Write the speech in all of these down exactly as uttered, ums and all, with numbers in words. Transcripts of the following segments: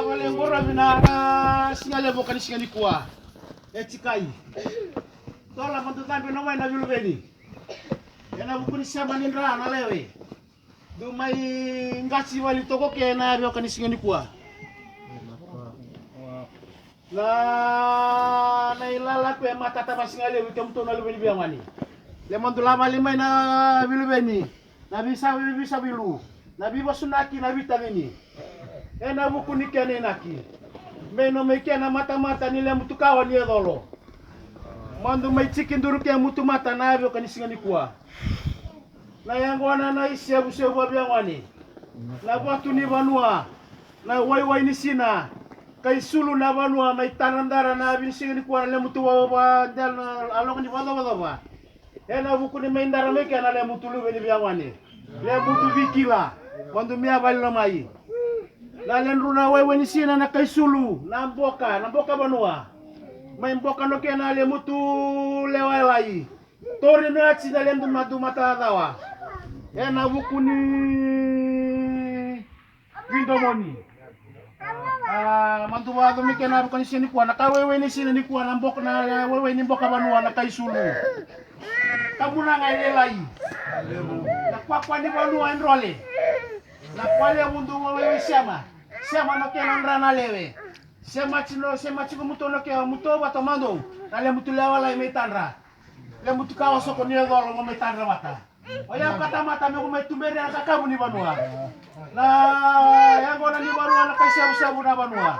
Vale qorovi na siga levu ka ni siga ni kua. E tikai. Tola madu cabe no mai na viluveni. Ena vuku ni sema ni dra na lewe. Du mai qasi vali toko ke na vio ka ni siga ni kua. Na na ilala kue matata vasiga levu i kemutou na luve ni veiwani. Le madu lavali mai na viluveni. Na visa visavilu. Na vivasunaki na vitavini. Ena vuku ni kena inaki. Me no mai kena matamata ni lemutu kawa ni e colo. Madu mai tiki duru ke mutu mata na vio ka ni siga ni kua. Na yaqona na isevusevu a veiwani. Na vatu ni vanua. Na waiwai ni sina. Kai sulu na vanua mai tanadara na vinisiga ni kua na lemutu vavava dela na aloga ni vacovacova. Ena vuku ni mai dara mai kena lemutu luve ni veiwani. Lemutu vikila. Madu mia vali na mai. Na ledru na waiwai ni sina na kai sulu na boka na boka vanua. Mai boka no kena lemutu lewa elai. Tori me ati na ledu madu mata cawa. Ena vuku ni vidomoni. A madu vaco me kena vuka ni sina ni kua na ka wewe ni sina ni kua na boka na wewe ni boka vanua na kai sulu. Ka muna ga e lelai. Na kwakwa ni vanua e drole. Na kwa levu du wewe sema. Sema no kena dra na lewe. Sema tino sema tiko mutou no kena mutou vata madu. Na lemutu lewa lai me tadra. Le mutuka o soko ni e colo mo mai tadra vata. O yau ka tamata me ko mai tuberi na kakavu ni vanua. Na yaqona ni vanua na kai sevusevu na vanua.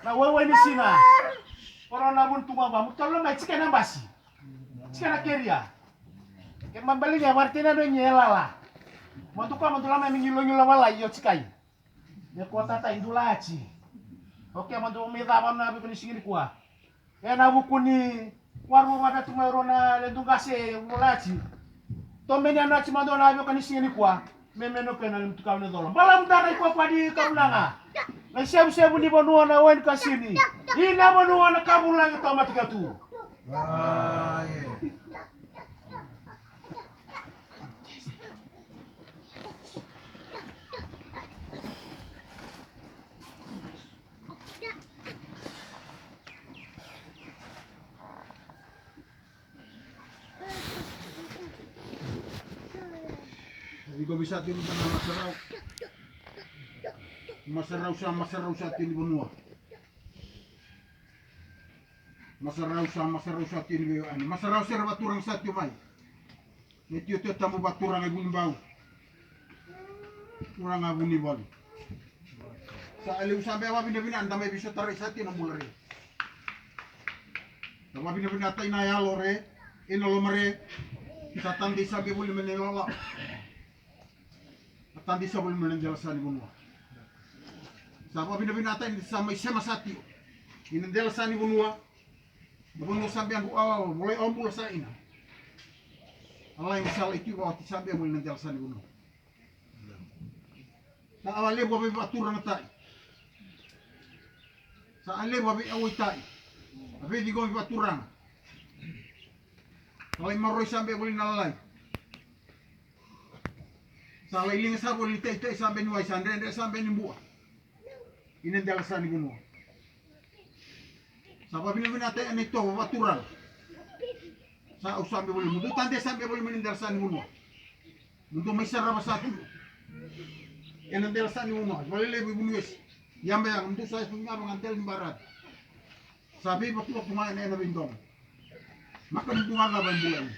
Na waiwai ni sina. Oro na vuni tuga va mutu talo mai tika na basi. Tika na keria. Ke mabali ni a varitena no ni e lala. Madu ka madu lama me ni longi lava lai o tikai. Me ko tata i dula ati. Oke madu me cava na viko ni sigi ni kua. Ena vuku ni warua vata tu mai rua na ledu qase vulati. Tomeni ana ati madu na vioka ni siga ni kua. Me meno kena ni mutukau ni colo bala mudara i kua kua ni kavunaga. Na sevusevu ni vanua na wai ni kasini. Ina vanua na kavulagi tau matikatu. Iko visa tini vana masarau. Masarau sa masarau sa tini vanua. Masarau sa masarau sa tini veiwani. Masarau sera vaturaga sa tio mai. Me tio tio tamu vaturaga i vunibau. Turaga vunivalu. Sa a levu sa be vavinavina da mai viso tarai sa tio na bula re. Sa vavinavina tai na yalo re. Ina loma re. Sa tadei sa be voli me na ilala. Sa tadei sa voli me na dela sa ni vanua. Sa vavinavina tai ni sa mai sema sa tio. Ina dela sa ni vanua. Na vanua sa be adu awa volai awa bula sa ina. A lai ni sala i tiko oti sa be mo ina dela sa ni vanua. Sa awa levu a vei vaturaga tai. Sa a levu a vei awai tai. A vei cigomi vaturaga. Sa lai maroi sa be voli na lalai. Sa lai liga sa voli ni taitai sa be ni wai sa dredre sa be ni bua. Ina dela sa ni vanua. Sa vavinavinata ena itovo vaturaga. Sa au sa be voli mudu tade sa be voli mani dela sa ni vanua. Mudu mai sarava sa tu. Ena dela sa ni vanua valelevu i vuniwesi. Yaba yaga mudu sa esu gava ga dela ni baravi. Sa veivatuvatu ga ena ena veidomo. Maka ni duga cava e bula ena.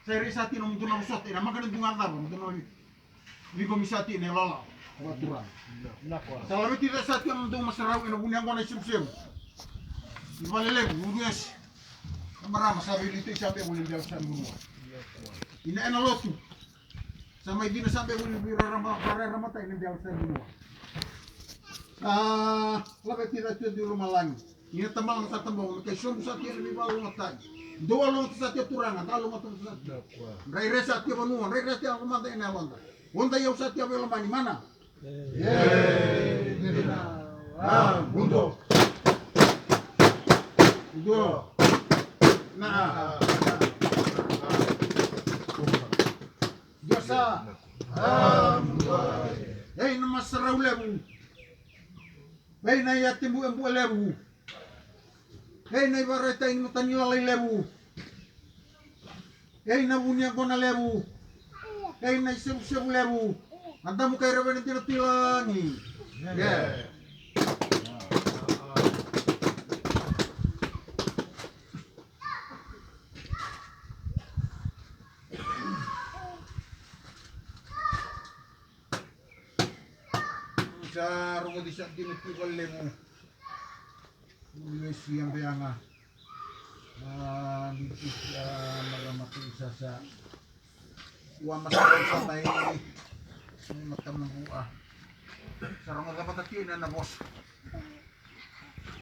Sa ira sa tino mudu na vosota ina maka ni duga cava mudu na vei. Viko mi sa tini e lala. Vaturaga. Sa laveti ca sa tini na dou masarau ena vuni yaqona i semuseru. I valelevu vuni esi. Na marama sa veilitei sa be vuni dela sa ni vanua. Ina ena lotu. Sa mai dina sa be vuni vei rarama vararama ta ina dela sa ni vanua. Sa laveti ca tio di rumalagi. Ia tamala na sa tabau na kai sobu sa tia na veivalu na tai. Dou a loga sa tia turaga, dou a loga sa tia. Drai re sa tia vanua, drai re tia vanua da ena yaloda. Oda iau sa tia vei lomani mana. Ei, dina. A, budo. Budo. Na. Budo sa. A, budo. Ei, na masarau levu. Ei na i ati buebue levu. Ei na i varaitaki ni matanilalai levu. Ei na vu ni yaqona levu. Ei na i sevusevu levu. A damu kai ravena dina tu i lagi. Yeah. Sa rogoci sa dina tu valevu. Ulu e sia beaga. A bibi sa marama tu i sasa. Ua masa sa mai. Mai matamabua. Sa rogoca vata kina na vosa.